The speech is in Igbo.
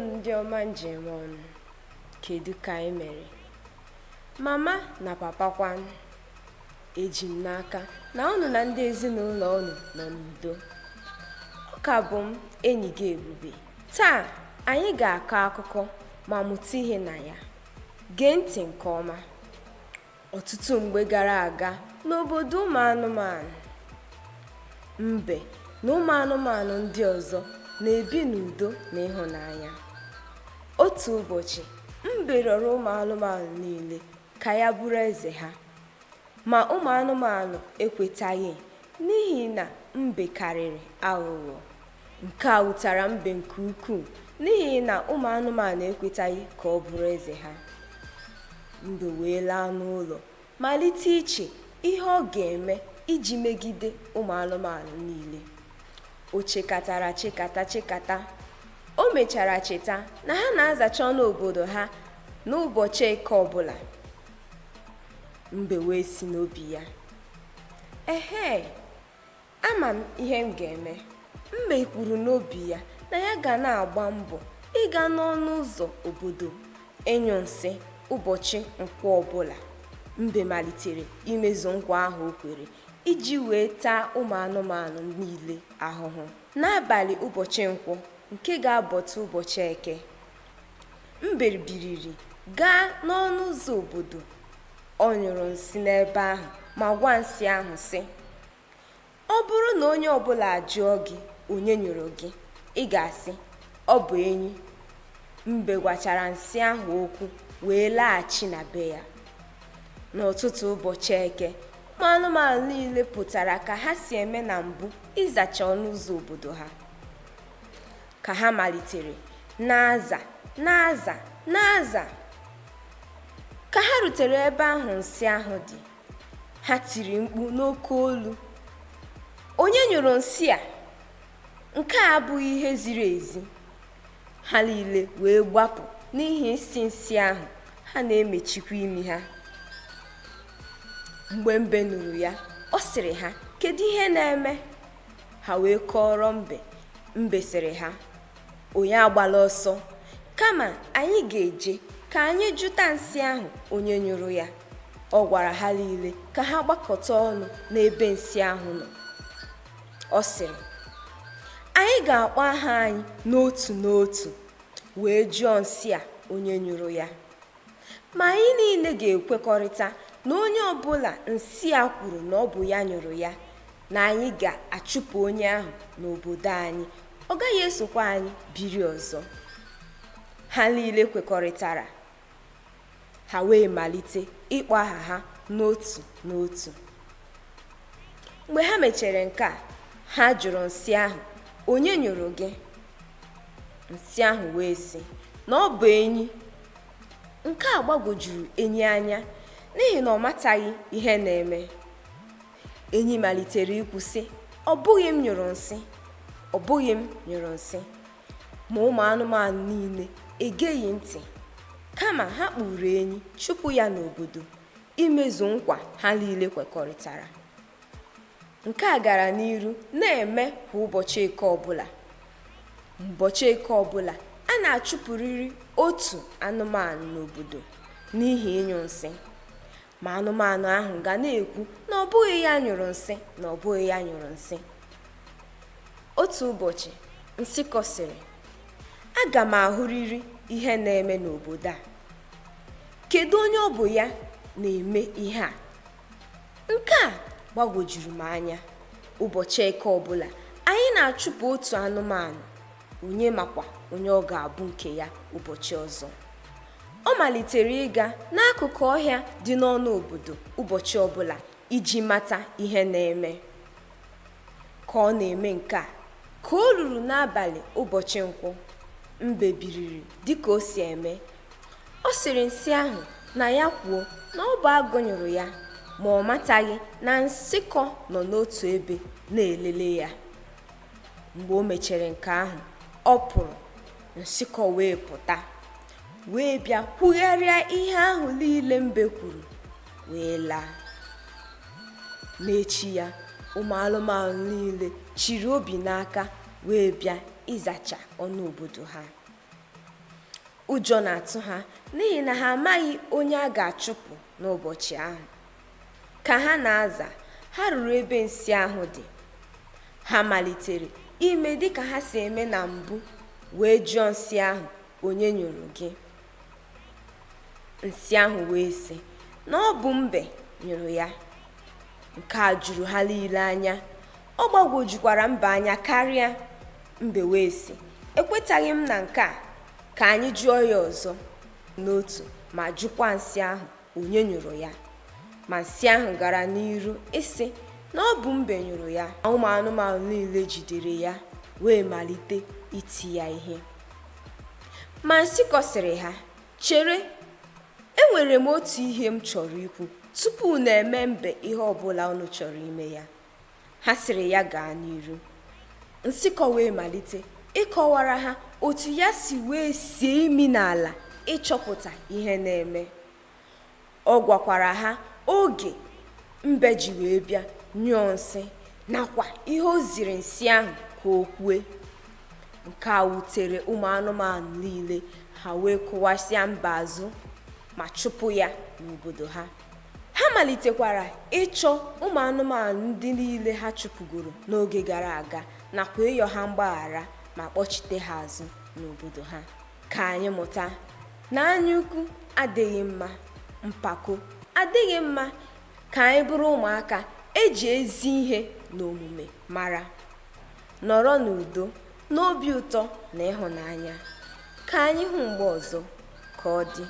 Ndị ọma njem ọnụ, kedu ka anyị mere? Mama na papa kwanụ? Eji m n'aka na unu na ndị ezinụlọ unu nọ n'udo. Ọ ka bụ m, enyi gị Ebube. Taa anyị ga-akọ akụkọ ma mụta ihe na ya. Gee ntị nke ọma. Ọtụtụ mgbe gara aga, n'obodo ụmụ anụmanụ, mbe na ụmụ anụmanụ ndị ọzọ na-ebi n'udo na ịhụnanya. Otu ụbọchị, mbe rịọrọ ụmụ anụmanụ niile ka ya bụrụ eze ha, ma ụmụ anụmanụ ekwetaghị n'ihi na mbe karịrị aghụghọ. Nke a wutara mbe nke ukwuu n'ihi na ụmụ anụmanụ ekwetaghị ka ọ bụrụ eze ha. Mbe wee laa n'ụlọ, malite iche ihe ọ ga-eme iji megide ụmụ anụmanụ niile. O chekatara, chekata, chekata. O mechara cheta na ha na-azacha ọnụ obodo ha n'ụbọchị Eke ọbụla. Mbe wee si n'obi ya, "Ehe, ama m ihe m ga-eme." Mbe kwuru n'obi ya na ya ga na-agba mbọ ịga n'ọnụ ụzọ obodo ịnyụ nsị ụbọchị Nkwọ ọbụla. Mbe malitere imezu nkwa ahụ o kwere iji wee taa ụmụ anụmanụ niile ahụhụ. N'abalị ụbọchị Nkwọ nke ga-abọta ụbọchị Eke, mbe biriri gaa n'ọnụ ụzọ obodo. Ọ nyụrụ nsị n'ebe ahụ ma gwa nsị ahụ sị, "Ọ bụrụ na onye ọbụla ajụọ gị onye nyụrụ gị, ị ga-asị, 'Ọ bụ enyi.'" Mbe gwachara nsị ahụ okwu wee laghachi na be ya. N'ụtụtụ ụbọchị Eke, ụmụ anụmanụ niile pụtara ka ha si eme na mbụ ịzacha ọnụ ụzọ obodo ha. Ka ha malitere na-aza, na-aza, na-aza, ka ha rutere ebe ahụ nsị ahụ dị, ha tiri mkpu n'oke olu, "Onye nyụrụ nsị a? Nke a abụghị ihe ziri ezi." Ha niile wee gbapụ n'ihi isi nsị ahụ, ha na-emechikwa imi ha. Mgbe mbe nụrụ ya, ọ sịrị ha, "Kedu ihe na-eme?" Ha wee kọọrọ mbe. Mbe sịrị ha, "Onye agbala ọsọ, kama anyị ga-eje ka anyị jụta nsị ahụ onye nyụrụ ya." Ọ gwara ha niile ka ha gbakọta ọnụ n'ebe nsị ahụ nọ. Ọ sịrị, "Anyị ga-akpọ aha anyị n'otu n'otu wee jụọ nsị a onye nyụrụ ya. Ma anyị niile ga-ekwekọrịta na onye ọbụla nsị a kwuru na ọ bụ ya nyụrụ ya, na anyị ga-achụpụ onye ahụ n'obodo anyị. Ọ gaghị esokwa anyị biri ọzọ." Ha niile kwekọrịtara. Ha wee malite ịkpọ aha ha n'otu n'otu. Mgbe ha mechara nke a, ha jụrụ nsị ahụ, "Onye nyụrụ gị?" Nsị ahụ wee sị na ọ bụ enyi. Nke a gbagwojuru enyi anya n'ihi na ọ mataghị ihe na-eme. Enyi malitere ikwu sị, "Ọ bụghị m nyụrụ nsị, ọ bụghị m nyụrụ nsị." Ma ụmụ anụmanụ niile egeghị ntị, kama ha kpụrụ enyi chụpụ ya n'obodo imezu nkwa ha niile kwekọrịtara. Nke a gara n'iru na-eme kwa ụbọchị Eke ọbụla. Ụbọchị Eke ọbụla, a na-achụpụrịrị otu anụmanụ n'obodo n'ihi ịnyụ nsị. Ma anụmanụ ahụ ga na-ekwu na ọ bụghị ya nyụrụ nsị, na ọ bụghị ya nyụrụ nsị. Otu ụbọchị, nsịkọ sịrị, "Aga m ahụrịrị ihe na-eme n'obodo a. Kedu onye ọ bụ ya na-eme ihe a? Nke a gbagwojuru m anya. Ụbọchị Eke ọbụla, anyị na-achụpụ otu anụmanụ. Onye makwa onye ọ ga-abụ nke ya ụbọchị ọzọ?" Ọ malitere ịga n'akụkụ ọhịa dị n'ọnụ obodo ụbọchị ọbụla iji mata ihe na-eme. Ka ọ na-eme nke a, ka o ruru n'abalị ụbọchị Nkwọ, mbe biriri dịka o si eme. Ọ sịrị nsị ahụ na ya kwuo na ọ bụ agụ nyụrụ ya, ma ọ mataghị na nsịkọ nọ n'otu ebe na-elele ya. Mgbe o mechara nke ahụ, ọ pụrụ. Nsịkọ wee pụta, wee bịa kwugharịa ihe ahụ niile mbe kwuru, wee laa. N'echi ya, ụmụ anụmanụ niile chịrị obi n'aka wee bịa ịzacha ọnụ obodo ha. Ụjọ na-atụ ha n'ihi na ha amaghị onye a ga-achụpụ n'ụbọchị ahụ. Ka ha na-aza, ha ruru ebe nsị ahụ dị. Ha malitere ime dịka ha si eme na mbụ wee jụọ nsị ahụ, onye nyụrụ gị? Nsị ahụ wee sị na ọ bụ mbe nyụrụ ya. Nke a juru ha niile anya. Ọ gbagwojukwara mbe anya karịa. Mbe wee sị, ekwetaghị m na nke a, ka anyị jụọ ya ọzọ n'otu ma jụkwa nsị ahụ onye nyụrụ ya. Ma nsị ahụ gara n'iru ịsị na ọ bụ mbe nyụrụ ya. Ụmụ anụmanụ niile jidere ya wee malite iti ya ihe. Ma nsịkọ sịrị ha, chere, enwere m otu ihe m chọrọ ikwu tupu unu eme mbe ihe ọbụla unu chọrọ ime ya. Ha sịrị ya gaa n'iru. Nsịkọ wee malite ịkọwara ha otu ya si wee sie imi n'ala ịchọpụta ihe na-eme. Ọ gwakwara ha oge mbe ji wee bịa nyụọ nsị nakwa ihe o ziri nsị ahụ ka o kwue. Nke a wutere ụmụ anụmanụ niile, ha wee kụwasịa mbe azụ ma chụpụ ya n'obodo ha. Ha malitekwara ịchọ ụmụ anụmanụ ndị niile ha chụpụgoro n'oge gara aga nakwa ịyọ ha mgbaghara ma kpọchite ha azụ n'obodo ha. Ka anyị mụta na anyaukwu adịghị mma, mpako adịghị mma. Ka anyị bụrụ ụmụaka eji ezi ihe na omume mara, nọrọ n'udo, n'obi ụtọ na ịhụnanya. Ka anyị hụ mgbe ọzọ. Ka ọ dị.